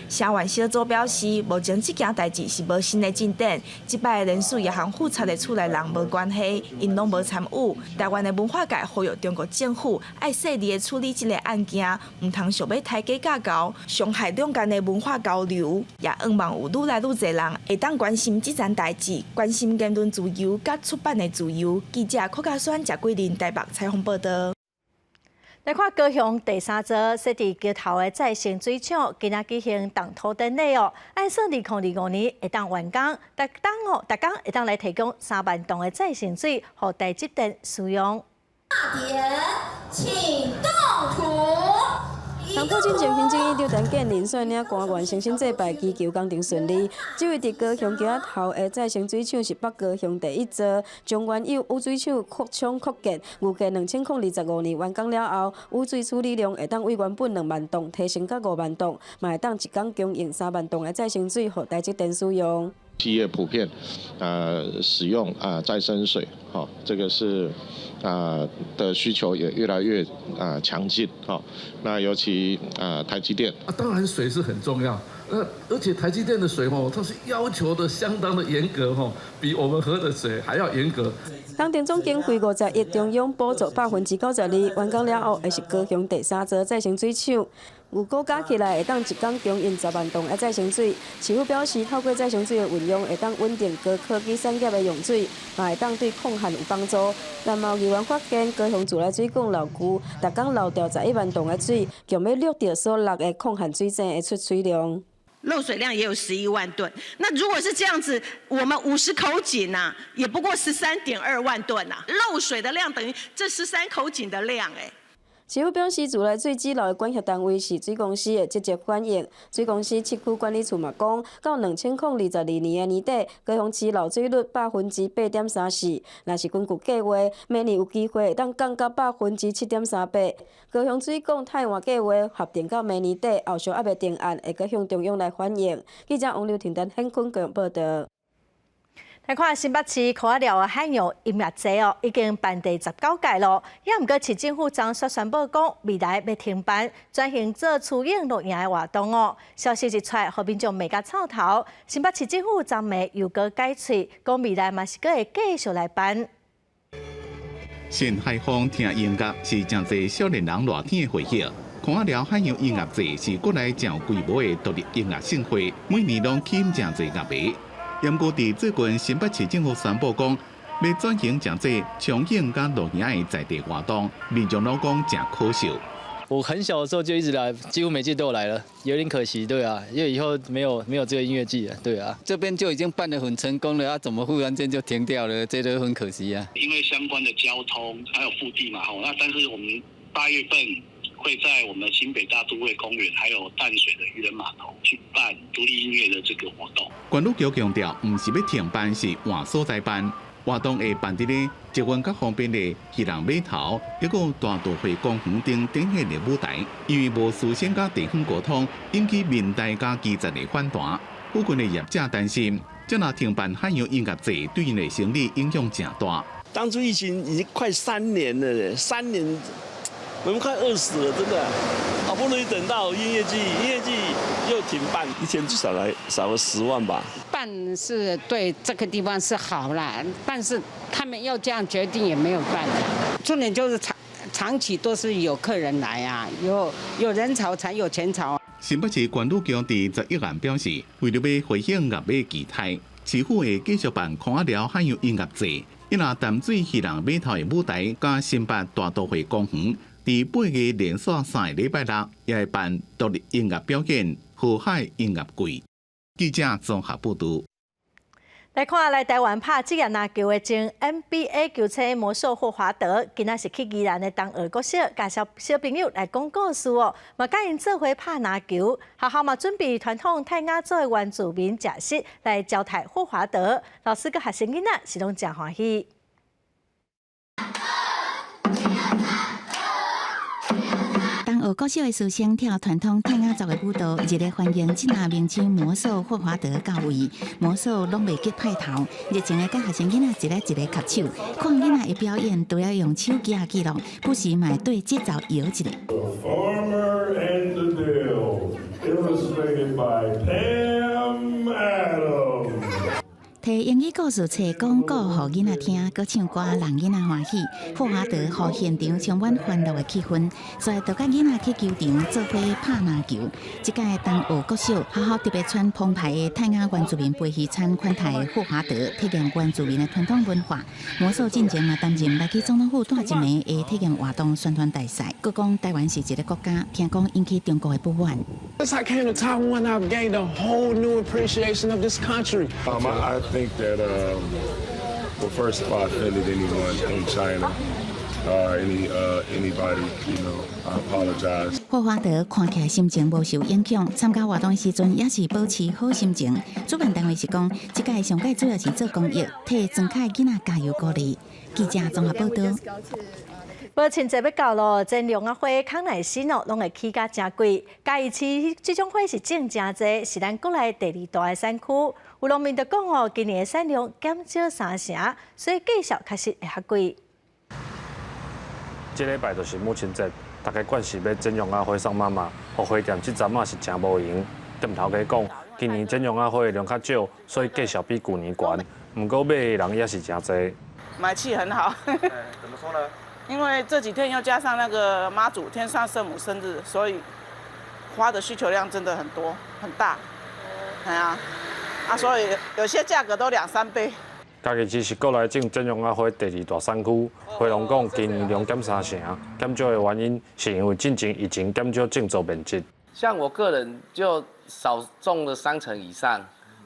Speaker 20: 聲援小組表示，目前這件代誌是無新的進展，這擺的聯署也和富察的厝內人無關係，𪜶攏無參與。台灣的文化界呼籲中國政府愛細膩的處理這个案件，毋通想欲刣雞咬狗，傷害兩岸的文化交流。也向望有愈來愈濟人會當關心這層代誌，關心言論自由佮出版的自由。記者柯家宣、謝桂林台北採訪報道。
Speaker 1: 來看高雄第三座設佇橋頭的再生水廠，今仔舉行動土典禮哦。按算2025年會當完工，逐當哦，逐工會當來提供3萬噸的再生水，予台積電使用。
Speaker 24: 大典，請動土。
Speaker 26: 動土進前，行政院長陳建仁率領官員誠心祭拜，祈求工程順利。這位佇高雄橋仔頭的再生水廠是北高雄第一座，將原有污水廠擴充擴建，預計2025年完工了後，污水處理量會當對原本2萬噸提升到5萬噸，嘛會當一工供應3萬噸的再生水，予台積電使用。
Speaker 27: 企業普遍使用啊再生水，吼，這個是啊的需求也越來越啊強勁，吼。那尤其啊台積電
Speaker 28: 啊，當然水是很重要，那而且台積電的水吼，它是要求的相當的嚴格吼，比我們喝的水還要嚴格。
Speaker 26: 工程總經費50億，中央補助92%，完工了後會是高雄第三座再生水廠。預估加起來會當一工供應10萬噸的再生水。市府表示，透過再生水的運用，會當穩定高科技產業的用水，嘛會當對抗旱有幫助。但嘛有議員發現，高雄自來水管漏渠，逐工漏掉11萬噸的水，強欲掠著所落的抗旱水井的出水量。
Speaker 29: 漏水量也有11萬噸。那如果是這樣子，我們50口井啊，也不過13.2萬噸啊，漏水的量等於這13口井的量，欸。
Speaker 26: 市府表示，自來水支漏的管轄單位是水公司，會積極反映。水公司七區管理處嘛講，到2022年的年底，高雄市漏水率8.34%，若是根據計劃，明年有機會會當降到7.38%。高雄水管汰換計劃核定到明年底，後續猶未定案，會閣向中央來反映。記者王劉婷丹、顯坤高雄報道。
Speaker 1: 來看新北市蚵仔寮的海洋音樂節哦，已經辦第19屆咯。也毋過市政府昨煞宣布講，未來欲停辦，轉型做雏鷹露營的活動哦。消息一出來，予民眾罵甲臭頭。新北市政府昨暝又閣改喙，講未來嘛是閣會繼續來辦。
Speaker 25: 新海風聽音樂是誠濟少年人熱天的回憶。蚵仔寮海洋音樂節是國內誠有規模的獨立音樂盛會，每年攏吸引誠濟樂迷。毋過佇最近新北市政府宣布講，欲轉型成做松鷹佮露營的在地活動，民眾攏講誠可惜。
Speaker 2: 我很小的時候就一直來，幾乎每屆都有來了，有點可惜，對啊，因為以後沒有這個音樂季了，對啊。
Speaker 9: 這邊就已經辦得很成功了，啊，怎麼忽然間就停掉了？這都很可惜啊。
Speaker 10: 因為相關的交通還有腹地嘛，吼，那但是我們8月份會在我們新北大都會公園，還有淡水的漁人碼頭去辦獨立音樂的這個活動。
Speaker 25: 縣旅局強調，毋是欲停辦，是換所在辦。活動會辦佇咧捷運較方便的漁人碼頭，抑閣大都會公園頂展現的舞台。因為無事先佮地方溝通，引起民代佮基層的反彈。附近的業者擔心，這若停辦海洋音樂節，對𪜶的生意影響誠大。
Speaker 11: 當初疫情已經快3年了，3年，我們快餓死了，真的。好不容易等到音樂季，音樂季又停辦，
Speaker 13: 一天至少來少了10萬吧。
Speaker 14: 辦是對這個地方是好啦，但是他們要這樣決定也沒有辦法。重點就是長長期都是有客人來啊，有人潮才有錢潮。
Speaker 25: 新北市縣旅局佇11號表示，為著欲回應樂迷期待，市府會繼續辦蚵仔寮海洋音樂節，伊若淡水漁人碼頭的舞台，佮新北大都會公園，佇8月連續3个禮拜六，也會辦獨立音樂表演、河海音樂季。記者綜合報導。
Speaker 1: 來看來台灣拍職業籃球的前 NBA 球星魔獸霍華德，今仔是去宜蘭的東澳國小，共小小朋友來講故事哦，嘛佮𪜶做伙拍籃球。學校嘛準備傳統泰雅族的原住民食食來招待霍華德，老師佮學生囡仔是攏誠歡喜。
Speaker 15: 東澳國小的師生跳傳統泰雅族的舞蹈，熱烈歡迎這領明星魔獸霍華德到位。魔獸攏袂記派頭，熱情的佮學生囡仔一个一个合手，看囡仔的表演，除了用手機仔記錄，不時嘛會對節奏搖一下。
Speaker 16: Farmer and the Dale, illustrated by Pam Adams.
Speaker 15: 提英語故事冊講故予囡仔聽，閣唱歌讓囡仔歡喜。霍華德予現場充滿歡樂的氣氛，所以就佮囡仔去球場做伙拍籃球。這屆東澳國小學校特別穿澎湃的泰雅原住民背魚餐款待霍華德，體驗原住民的傳統文化。魔獸進前嘛擔任來去總統府帶一暝的體驗活動宣傳大使，閣講台灣是一个國家，聽講引起中國的不滿。
Speaker 21: Since I came to Taiwan, I've gained a whole new appreciation of this country.
Speaker 16: I think that, well, first if I offended anyone in China, anybody, I apologize.
Speaker 15: 霍華德看起來心情無受影響，參加活動的時陣也是保持好心情。主辦單位是講，這屆上蓋主要是做公益，替莊腳的囡仔加油鼓勵。記者綜合報道。
Speaker 1: 母親節欲到囉，這龍仔花、康乃馨哦，攏會起價誠貴。嘉義市這種花是種誠濟，是咱國內第二大的產區。有農民就講哦，今年的產量減少三成，所以價數確實會較貴。
Speaker 30: 這禮拜就是母親節，大家慣勢買剪絨仔花送媽媽，予花店這陣仔是誠無閒。店頭家講，今年剪絨仔花的量較少，所以價數比舊年懸。毋過買的人也是誠濟。
Speaker 31: 買氣很好。
Speaker 32: 怎麼說呢？
Speaker 31: 因為這幾天又加上那個媽祖天上聖母生日，所以花的需求量真的很多很大。係啊，啊，所以有些價格都兩三倍。
Speaker 30: 嘉義市是國內種剪絨仔花第二大產區，花農講今年量減三成，減少的原因是因為進前疫情減少種植面積。
Speaker 33: 像我個人就少種了3成以上，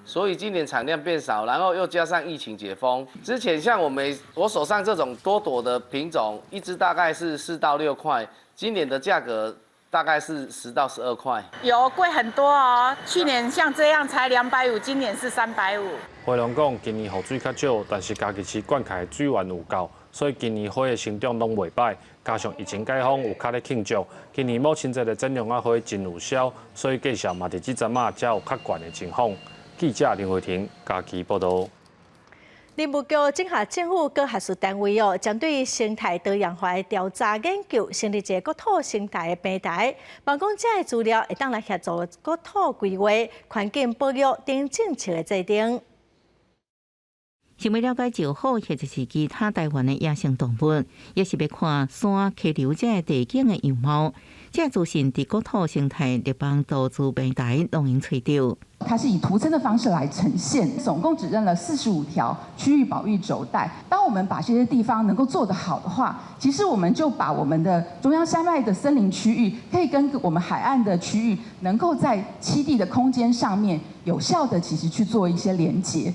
Speaker 33: 所以今年產量變少，然後又加上疫情解封，之前像我們我手上這種多朵的品種，一支大概是4到6塊，今年的價格大概是10到12塊。
Speaker 34: 有貴很多哦，去年像這樣才250，今年是350。
Speaker 30: 花農講，今年雨水較少，但是嘉義市灌溉的水源有夠，所以今年花的生長攏袂䆀。加上疫情解封，有較咧慶祝，今年母親節的剪絨仔花真有銷，所以價數嘛佇這陣仔才有較懸的情況。記者林慧婷嘉義報道。
Speaker 1: 林務局整合政府各學術單位哦，針對生態多樣化的調查研究，成立一个國土生態的平台，望講這个資料會當來協助國土規劃、環境保育等政策的制定。
Speaker 15: 想欲了解石虎或者是其他台灣的野生動物，抑是欲看山溪流這个地景的樣貌，這個資訊佇國土生態聯邦投資平台攏會揣著。
Speaker 3: 它是以圖層的方式來呈現，總共只認了45條區域保育軸帶。當我們把這些地方能夠做得好的話，其實我們就把我們的中央山脈的森林區域，可以跟我們海岸的區域，能夠在棲地的空間上面有效的其實去做一些連結。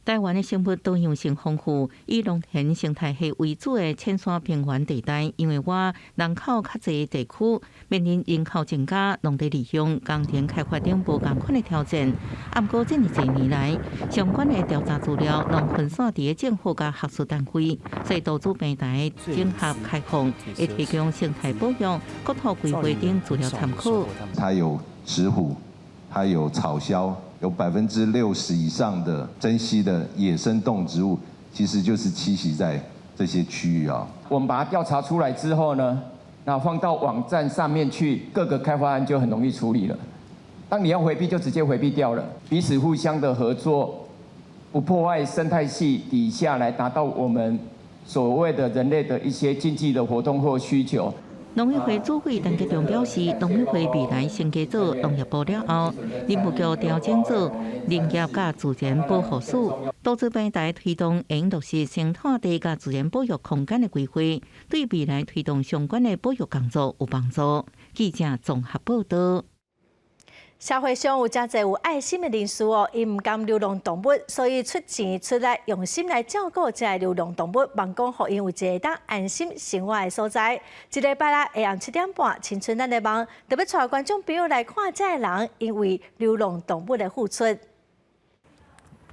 Speaker 15: 台灣的生物多樣性豐富，以農田生態系為主的淺山平原地帶，因為倚人口較濟地區，面臨人口增加、農地利用、工程開發等無仝款的挑戰。啊，毋過這爾濟年來，相關的調查資料攏分散佇政府佮學術單位，所以投資平台整合開放，會提供生態保育、國土規劃等資料參考。
Speaker 4: 它有石虎，它有草鴞。有60%以上的珍稀的野生動植物，其實就是棲息在這些區域啊。
Speaker 5: 我們把它調查出來之後呢，那放到網站上面去，各個開發案就很容易處理了。當你要迴避，就直接迴避掉了。彼此互相的合作，不破壞生態系底下來達到我們所謂的人類的一些經濟的活動或需求。
Speaker 15: 農委會主委陳吉仲表示，農委會未來升格做農業部了後，林務局調整做林業佮自然保護署，投資平台推動應落實生態地佮自然保育空間的規劃，對未來推動相關的保育工作有幫助。記者綜合報道。
Speaker 1: 社會上有誠濟有愛心的人士哦，𪜶毋甘流浪動物，所以出錢出力，用心來照顧這个流浪動物，望講予𪜶有一个會當安心生活的所在。這禮拜六下暗7點半，青春咱的夢，特別帶觀眾朋友來看這个人𪜶為流浪動物的付出。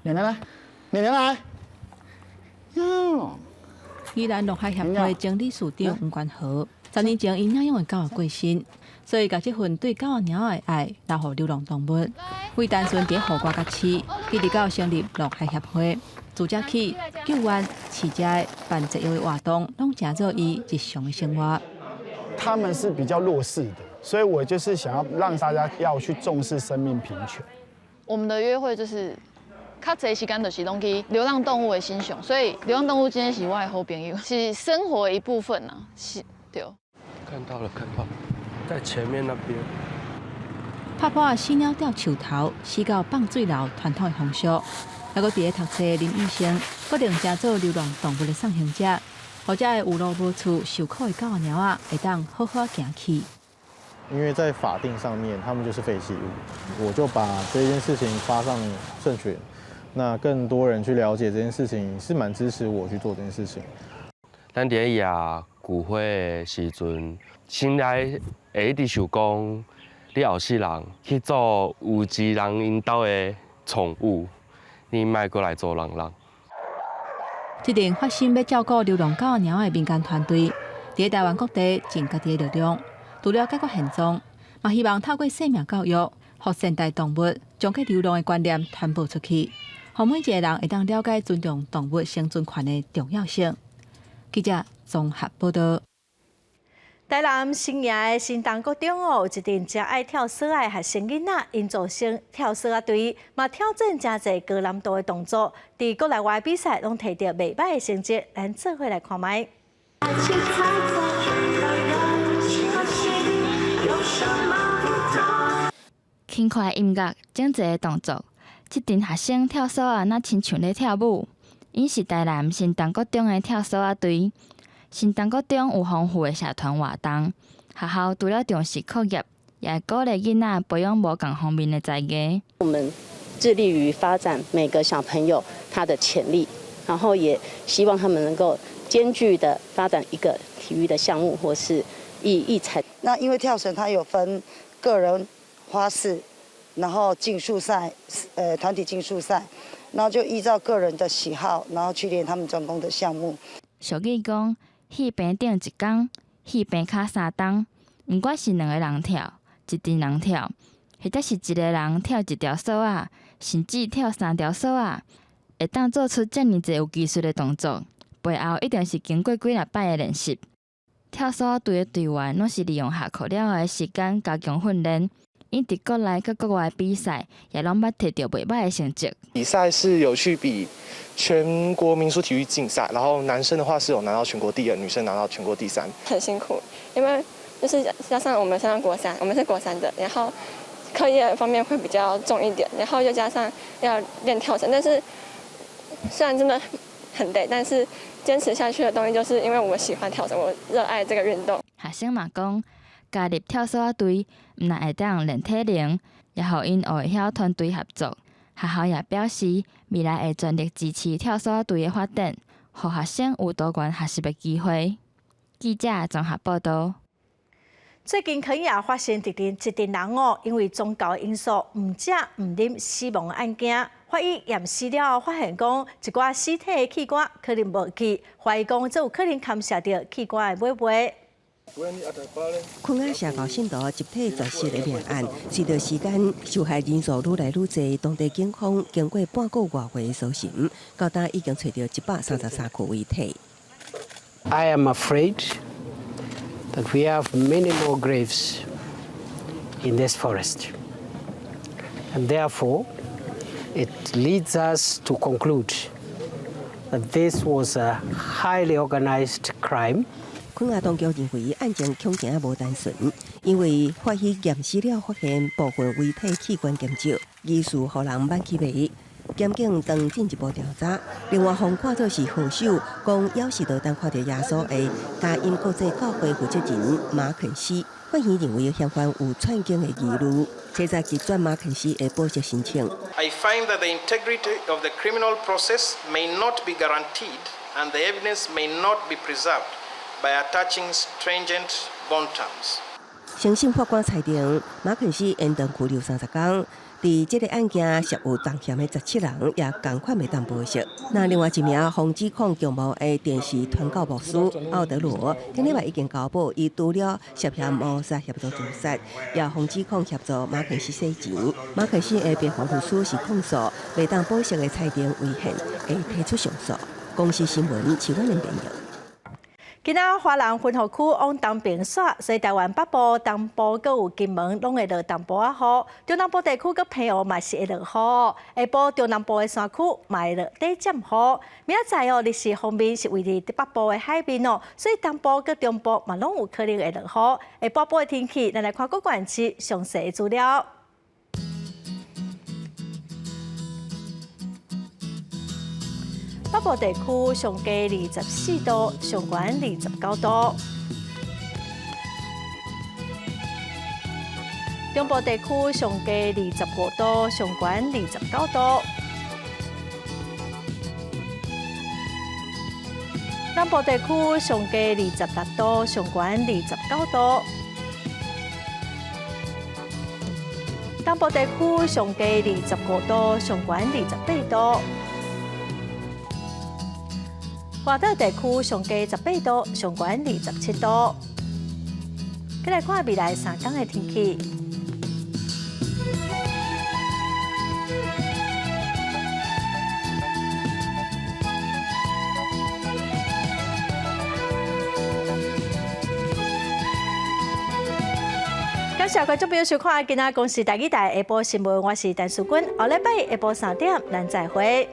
Speaker 21: 奶奶來，奶奶來。喲。
Speaker 6: 宜蘭樂海協會前理事長吳冠豪，10年前𪜶領養的狗仔過身，所以共這份對狗仔貓仔的愛留予流浪動物。為單純佇予外國市，一直到成立樂海協會，自這起救援、飼這辦節育的活動，攏成做伊日常的生活。
Speaker 21: 他們是比較弱勢的，所以我就是想要讓大家要去重視生命平權。
Speaker 7: 我們的約會就是較濟時間就是攏去流浪動物的身上，所以流浪動物真的是我的好朋友，是生活的一部分啊，是，對。
Speaker 8: 看到了，看到了，在前面那邊。
Speaker 6: 拍破死鳥吊樹頭，死狗放水流傳統的風俗。猶閣佇咧讀冊林醫生，決定成做流浪動物的送行者，予這个有路無厝、受苦的狗仔貓仔會當好好行去。
Speaker 12: 因為在法定上面，他們就是廢棄物，我就把這件事情發上社群，那更多人去了解這件事情，是蠻支持我去做這件事情。
Speaker 8: 咱佇咧野菊花的時陣，心內會一直想講，你後世人去做有一人𪜶兜的寵物，你莫閣來做人人。
Speaker 6: 這陣發心欲照顧流浪狗仔貓仔的民間團隊，佇台灣各地盡家己的力量，除了解決現狀，嘛希望透過生命教育，予善待動物，將去流浪的觀念傳播出去，予每一個人會當了解尊重動物生存權的重要性。記者綜合報道。
Speaker 1: 台南新營的新東國中哦，有一陣誠愛跳索仔的學生囡仔，𪜶組成跳索仔隊，嘛挑戰誠濟高難度的動作，佇國內外比賽攏摕著袂䆀的成績，咱做伙來看覓。
Speaker 17: 輕快的音樂，整齊的動作，這陣學生跳索仔，若親像咧跳舞。𪜶是台南新東國中的跳索仔隊。新東國中有豐富的社團活動，學校除了重視課業，也會鼓勵囡仔培養無仝方面的才藝。
Speaker 18: 我們致力於發展每個小朋友他的潛力，然後也希望他們能夠兼具的發展一個體育的項目或是藝才。
Speaker 19: 那因為跳繩它有分個人花式，然後競速賽，團體競速賽，然後就依照個人的喜好，然後去練他們專攻的項目。
Speaker 17: 俗語講，戲棚頂一工，戲棚跤三冬。毋管是兩個人跳，一陣人跳，或者是一個人跳一條索仔，甚至跳三條索仔，會當做出遮爾濟有技術的動作，背後一定是經過幾若擺的練習。跳索仔隊的隊員攏是利用下課了後的時間加強訓練，𪜶佇國內佮國外比賽，也攏捌摕著袂䆀的成績。
Speaker 2: 比賽是有去比全國民俗體育競賽，然後男生的話是有拿到全國第二，女生拿到全國第三。
Speaker 9: 很辛苦，因為就是加上我們上國三，我們是國三的，然後課業方面會比較重一點，然後又加上要練跳繩，但是雖然真的很累，但是堅持下去的動力就是因為我喜歡跳繩，我熱愛這個運動。
Speaker 17: 學生嘛講，加入跳索仔隊，毋但會當練體能，也予𪜶學會曉團隊合作。學校也表示，未來會全力支持跳索仔隊的發展，予學生有多元學習的機會。記者綜合報導。
Speaker 1: 最近肯亞發生一陣人哦，因為宗教因素毋食毋啉死亡案件，法醫驗屍了後發現講，一寡屍體的器官可能無去，懷疑講這有可能牽涉著器官的買賣。
Speaker 10: 肯亞邪教信徒集體絕食的命案，隨著時間受害人數愈來愈濟，當地警方經過半個外月的搜尋，到今已經揣著133具遺體。
Speaker 11: I am afraid that we have many more graves in this forest, and therefore it leads us to conclude that this was a highly organized crime.
Speaker 10: 肯亞當局認為案情恐驚無單純，因為法醫驗屍了發現部分遺體器官減少，疑似予人挽去賣。檢警正進一步調查。另外，予看做是禍首，講枵死就當看著耶穌的佳音國際教會負責人馬肯錫，法院認為嫌犯有竄警的疑慮，現在拒絕馬肯錫的保釋申請。
Speaker 13: I find that the integrity of the criminal process may not be guaranteed and the evidence may not be preserved by attaching stringent bond terms.
Speaker 10: 承審法官裁定馬肯錫延長拘留30天。佇這个案件涉有重嫌的17人也仝款袂當保釋。那另外一名予指控強暴的電視傳教牧師奧德羅，頂禮拜已經交保，伊除了涉嫌謀殺協助自殺，也予指控協助馬肯錫洗錢。馬肯錫的辯護律師是控訴袂當保釋的裁定違憲，會提出上訴。公視新聞，徐婉玲編譯。
Speaker 1: 今仔華南分河區往東邊徙，所以台灣北部、東部閣有金門攏會落淡薄仔雨。中南部地區佮澎湖嘛是會落雨。下晡中南部的山區嘛會落短暫雨。明仔載哦，日時鋒面是位佇北部的海面哦，所以東部佮中部嘛攏有可能會落雨。下晡部的天氣，咱來看各縣市詳細的資料。北部地區上低24度，上懸29度。中部地區上低25度，上懸29度。南部地區上低26度，上懸29度。東部地區上低25度，上懸28度。外島地區上低18度，上懸27度。再來看未來3天的天氣。感謝觀眾朋友收看今仔公視台語台下晡新聞，我是陳淑君。後禮拜下晡3點，咱再會。